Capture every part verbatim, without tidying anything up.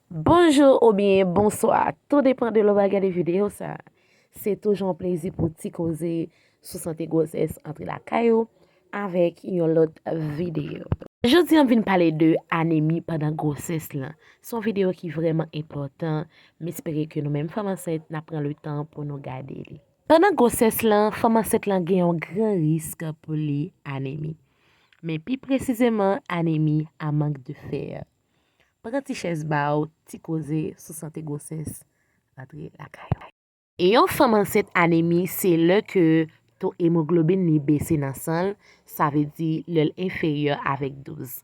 Bonjou oubyen bonswa, tou depann de lè w va gade videyo sa. Se toujou yon plezi pou Ti Koze sou Sante Gwosès antre lakay ou avèk yon lòt videyo. Jodi a m vin pale de anemi pandan gwosès lan. Se yon videyo ki vrèman enpòtan. M espere ke nou menm fanm ansent n ap pran le tan pou nou gade li. Pandan gwosès lan, fanm ansent lan gen yon gran risk pou li anemi. Men pi presizeman, anemi a mank de fè. Pran ti chèz ba w, Ti Koze sou Sante Gwosès antre lakay ou. E yon fanm ansent anemi se lè ke to emoglobin li bese nan san l, sa vle di lè l enferyè avèk douz.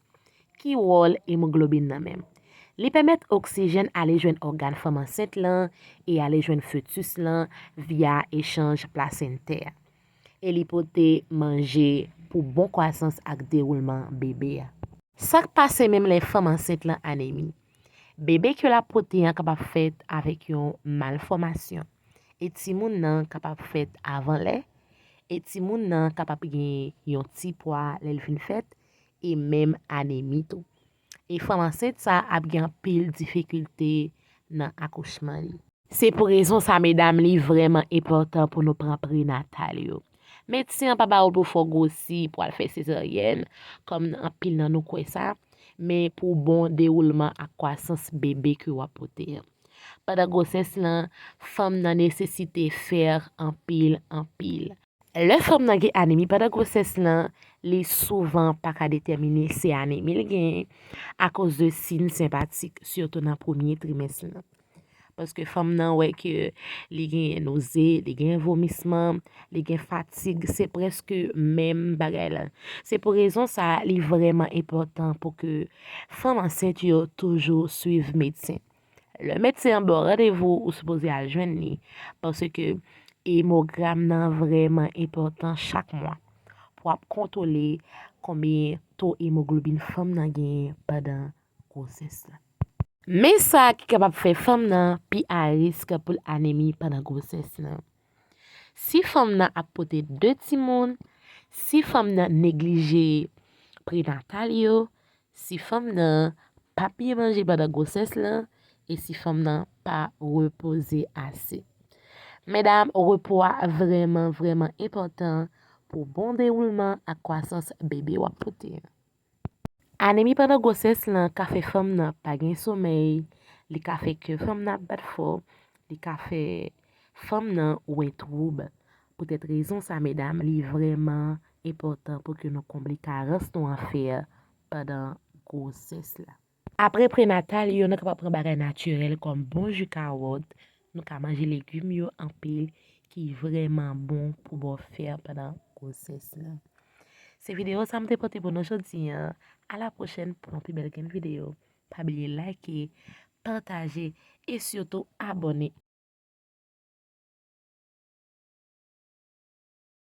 Ki wòl emoglobin nan menm? Li pèmèt oksijèn ale jwenn ògàn fanm ansent lan e ale jwenn fetis lan via echanj plasentè. E li pote manje pou bon kwasans ak dewoulman bebe a. Sa k pase menm lè fanm ansent lan anemi? Bebe ke l ap pote an kapab fèt avèk yon malfòmasyon. E timoun nan kapab fèt avan lè. E timoun nan kapab gen yon ti pwa lè l fin fèt. E menm anemi tou. E fanm ansent sa ap gen anpil difikilte nan akouchman li. Se pou rezon sa, medam, li vrèman enpòtan pou nou pran prenatal yo. Medsen an pa ba w pou fè w gwosi, pou al fè sezaryèn, kòm anpil nan nou kwè sa, men pou bon dewoulman ak kwasans bebe ke w ap pote an. Pandan gwosès lan, fanm nan nesesite fè anpil, anpil. Lè fanm nan gen anemi pandan gwosès lan, li souvan pa ka detèmine se anemi l genyen akoz de siy senpatik, sitou nan premye trimès lan. Paske fanm nan wè ke li gen noze, li gen vomisman, li gen fatig, se prèske menm bagay la. Se pou rezon sa a, li vrèman enpòtan pou ke fanm ansent yo toujou swiv medsen. Lè medsen an ba w randevou, ou sipoze al jwenn li, paske emogram nan vrèman enpòtan chak mwa pou ap kontwole konbyen to emoglobin fanm nan genyen pandan gwosès la. Men sa ki kapab fè fanm nan pi a risk pou l anemi pandan gwosès lan. Si fanm nan ap pote de timoun, si fanm nan neglije prenatal yo, si fanm nan pa byen manje pandan gwosès lan, e si fanm nan pa repoze ase. Medam, repo a vrèman, vrèman enpòtan pou bon dewoulman ak kwasans bebe w ap pote an. Anemi pandan gwosès lan ka fè fanm nan pa gen somèy, li ka fè kè fanm nan ap bat fò, li ka fè fanm nan wè twoub. Poutèt rezon sa, medam, li vrèman enpòtan pou ke nou konble karans nou an fè pandan gwosès la. Apre prenatal yo, nou kapab pran bagay natirèl kòm bon ji kawòt, nou ka manje legim yo anpil ki vrèman bon pou ba w fè pandan gwosès lan. Se videyo sa m te pote pou nou jodi an. A la pwochèn pou yon pi bèl grenn videyo. Pa bliye like, pataje e sitou abòne.